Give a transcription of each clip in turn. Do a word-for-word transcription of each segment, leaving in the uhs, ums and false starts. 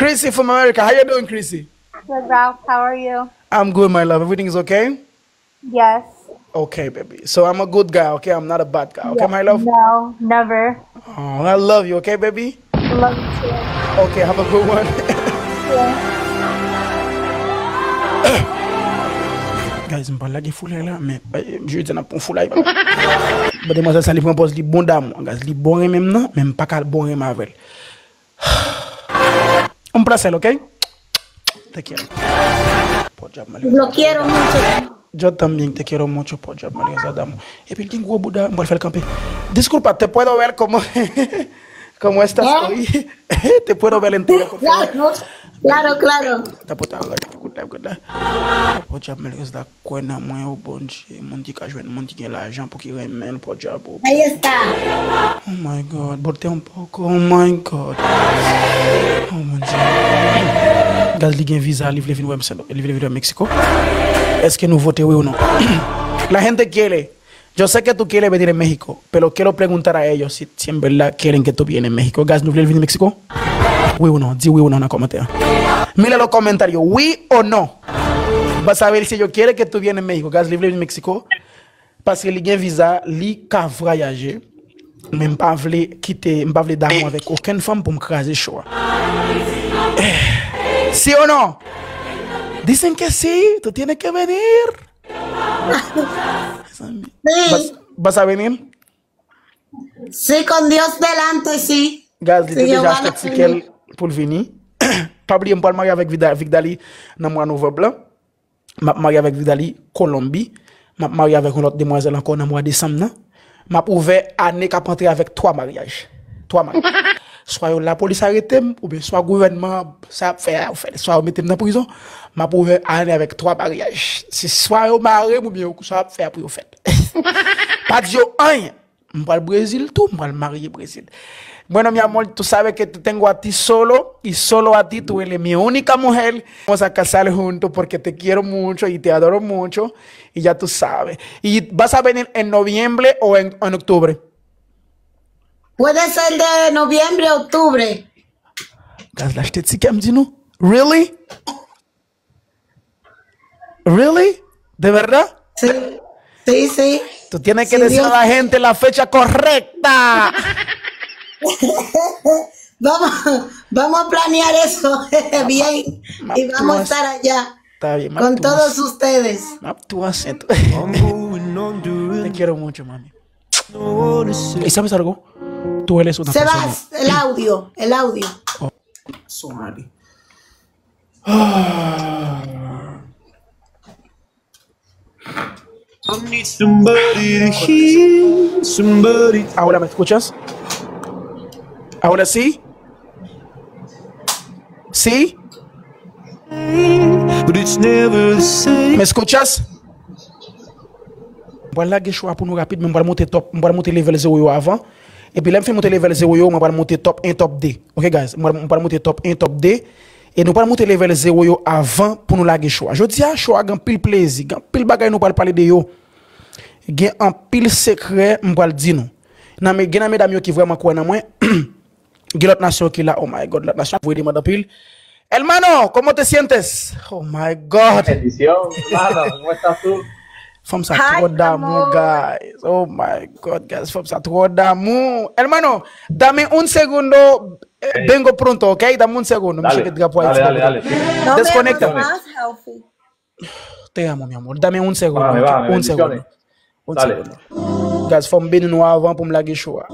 Chrissy from America. How you doing, Chrissy? Good, Ralph. How are you? I'm good, my love. Everything is okay? Yes. Okay, baby. So I'm a good guy, okay? I'm not a bad guy, okay, my love? No, never. Oh, I love you, okay, baby? Love you too. Okay, have a good one. Yeah. Guys, m pa lage foulay la, men eh, jodi a n ap pran foulay. Bon, demwazèl sa li pran pòz li bon damou, guys, li bon renmen m nan, men m pa ka bon renmen avè l. Un placer, ok? Te quiero. Podyab, malere. Lo quiero mucho. Yo también te quiero mucho, podyab, malere, damou. Epi l gen gwo bouda, m pral fè l kanpe. Disculpa, te puedo ver cómo, cómo estás hoy. Te puedo ver entero. Claro, claro, claro. Tapo ta la, good life, good life. Podyab, malere, kwè nan mwen, o Bondye, moun ki ka jwenn moun ki gen lajan pou ki renmen l, podyab, o. Ahí está. Oh my God, bote yon poko, oh my God. Oh Bondye. Gaz li gen viza, li vle vin wè m, li vle vin wè Meksiko. Èske nou vote wi ou non? La gente quiere. Yo sé que tú quieres venir en México, pero quiero preguntar a ellos si, si en verdad quieren que tú vienes en México. Gaz, nou vle l vin Meksiko? Wi ou non? Di wi ou non nan kòmantè. Mira los comentarios, wi o no. Vas a ver si ellos quieren que tú vienes en México. Gaz, li vle vin Meksiko. Paske li gen viza, li ka vwayaje. Men m pa vle kite, m pa vle damou avèk okenn fanm pou m kraze cho a. Si o no? Dicen que sí, tú tienes que venir. Mezanmi. Sí. Vas, vas a venir? Sí, con Dios delante, sí. Gaz, li te deja achte tikè l pou l vini. Pa bliye, m pral marye avèk Vida-, Vigdali nan mwa novanm lan. M ap marye avèk Vidali Kolonbi. M ap marye avèk yon lòt demwazèl ankò nan mwa desanm nan. M ap ouvè ane k ap antre avèk twa maryaj. Twa maryaj. Swa yo lapolis arete m, oubyen swa gouvènman an, sa y ap fè a, yo fè l. Swa yo mete m nan prizon, m ap ouvè ane avèk twa maryaj. Se swa yo mare m, oubyen yo, sa y ap fè a pou yo fè l. Pa di yo anyen. M pral Brezil tou, m pral marye Brezil. Bueno, mi amor, tú sabes que te tengo a ti solo, y solo a ti tú eres mi única mujer. Vamos a casar juntos porque te quiero mucho y te adoro mucho, y ya tú sabes. ¿Y vas a venir en noviembre o en, en octubre? Puede ser de noviembre o octubre. Gaz la achte tikè, m di nou. Really? Really? ¿De verdad? Sí, sí, sí. Tú tienes que decir a la gente la fecha correcta. Vamos, vamos a planear eso bien y vamos a estar allá con todos ustedes. M ap tou ansent. Te quiero mucho, mami. Y sabes algo? Tú eres una persona. Sebas, el audio, el audio. Oh, sorry. Ah. I need somebody to hear, somebody. Ahora me escuchas? Ahora sí? Sí? But it's never the same. ¿Me escuchas? M pral lage cho a pou nou rapid, men m pral monte top, m pral monte level zewo yo avan. Epi lè m fin monte level zewo yo, mwen pral monte top en, top de. Ok, guys? Mwen, mwen pral monte top en, top de. E nou pral monte level zewo yo avan pou nou lage cho a. Jodi a, cho a gen anpil plezi, gen anpil bagay nou pral pale de yo. Gen anpil sekrè m pral di nou. Nan, men, gen nan medam yo ki vrèman kwè nan mwen. Gen lòt nasyon ki la, oh my God, lòt nasyon ap voye demann anpil. Hermano, ¿cómo te sientes? Oh my God. Bendición, hermano, ¿cómo estás tú? Fanm sa twò damou, guys. Oh my God, guys. Fanm sa twò damou. Hermano, dame un segundo. Eh, vengo pronto, ok? Dame un segundo. M cheke drapo Ayiti. Dale, dale, dale. Desconecta. Te amo, mi amor. Dame un segundo, ok? Un segundo. Un segundo. Guys, fò m beni nou avan pou m lage cho a.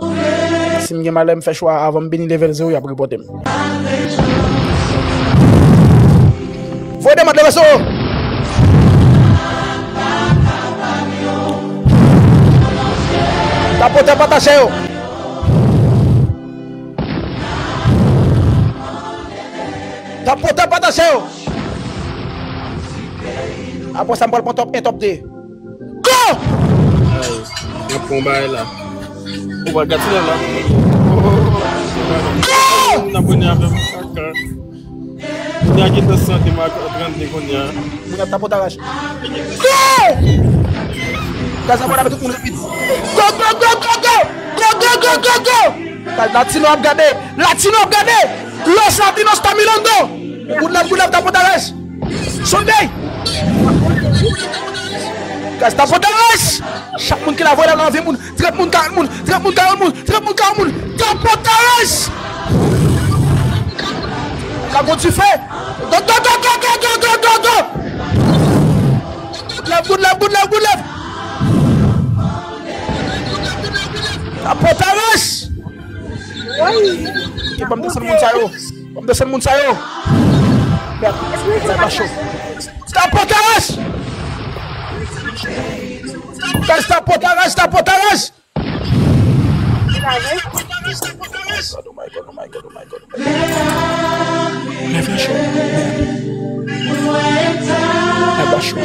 Si m gen malè, m fè cho a avan m beni level zewo, y ap repòte m. Voye demann, leve so! Tapote patache yo! Tapote patache yo! Apre sa, m pral pran top en, top de. Go! Ay, y ap pran bagay la. Ou pral gate la, la. Go! Moun ap vini avè m kaka. Moun ap gen tan sante m a trannde kounye a. Moun ap tapote arache. Go! Gaz la pral avè tout moun rapid. Go, go, go, go, go! Go, go, go, go, go! Latino ap gade! Latino ap gade! Los Latinos Caminando! Good love, good love, Tapotares! Sunday! Guys, Tapotares! Chak moun ki la voye la nan vi moun, trant moun, karant moun, trant moun, karant moun, trant moun, karant moun, Tapotares! Ka gon dife! Go, go, go! Good love, good love, good love, good love! Tapotares! Ki ban m desann moun sa yo. Ban m desann moun sa yo. Mèd, sa va cho. Tapotares! Guys, Tapotares, Tapotares! Oh my God, oh my God, oh my God, oh my God. Lèv la cho. Mèd. Lèv la cho.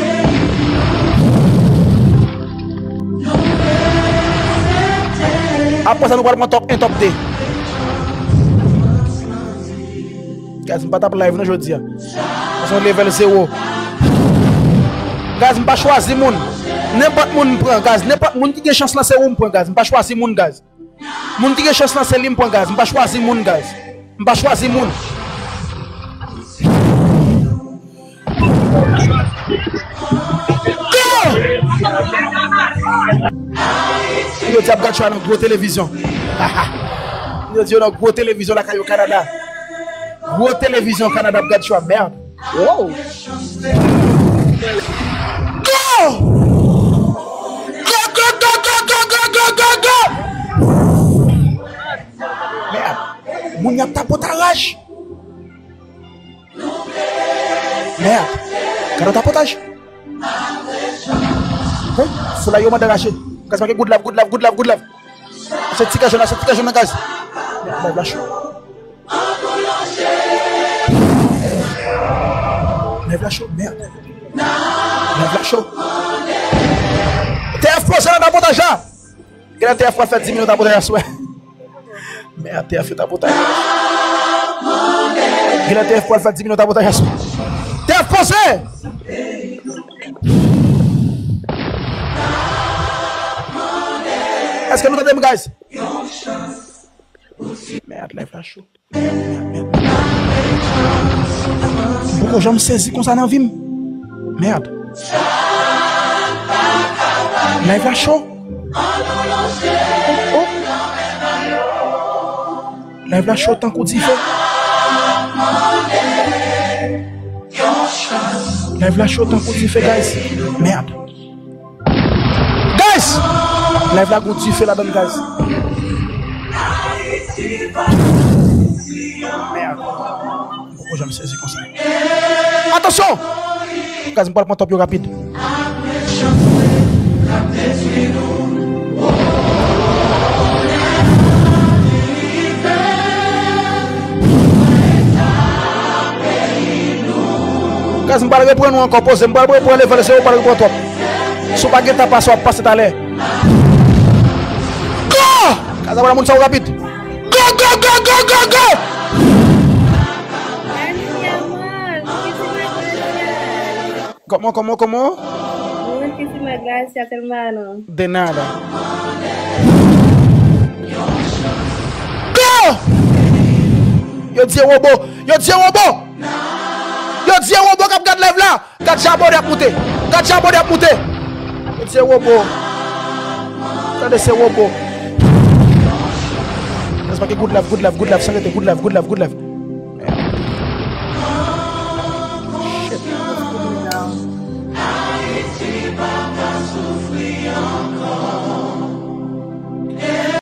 Apre sa, nou pral pran top en, top de. Guys, m pa t ap live non jodi a. Paske yon level zewo. Guys, m pa chwazi moun. Nenpòt moun m pran, guys. Nenpòt moun ki gen chans lan, se ou m pran, guys. M pa chwazi moun, guys. Moun ki gen chans lan, se li m pran, guys. M pa chwazi moun, guys. M pa chwazi moun. Yo di ap gad cho a nan gwo televizyon. Yo di yo nan gwo televizyon lakay yo Kanada. Gwo televizyon Kanada ap gad cho a, mèd. Wow! Go! Go, go, go! Mèd. Moun y ap tapotaj. Mèd. Gade tapotaj. Hey, foulay yo mande rache. Gaz manke good love, good love, good love, good love. Achte ti kajou nan, achte ti kajou nan gaz. Mèd, lèv la cho. Lèv la cho, mèd. Lèv la cho. T F poze nan tapotaj la. Genlè T F pral fè di milyon tapotaj aswè. Mèd, T F yo tapotaj. Genlè T F pral fè di milyon tapotaj aswè. T F poze! Èske nou tande m, guys? Mèd, lèv la cho. M poko janm sezi konsa nan vi m. Mèd. Live la cho. Oh, oh. Live la cho tankou dife. Live la cho tankou dife, guys. Mèd. Guys! Live la gon dife ladann, guys. Mèd. M poko janm sezi konsa. Atansyon! Guys, m pral pran top yo rapid. Guys, m pral reprann ou ankò, poze, m pral reprann level zewo, m pral reprann top. Si w pa gen tan pase, w ap pase talè. Go! Guys, apre moun sa yo rapid. Go, go, go, go, go, go! Kòman, kòman, kòman? Muchísimas gracias, hermano. De nada. Go! Yo di e wobo! Yo di e wobo! Yo di e wobo k ap gad live la! Gad jan abòne ap moute! Gad jan abòne ap moute! Yo di e wobo! Tande se wobo! Respecte good life, good life, good life, san rete, good life, good life, good life.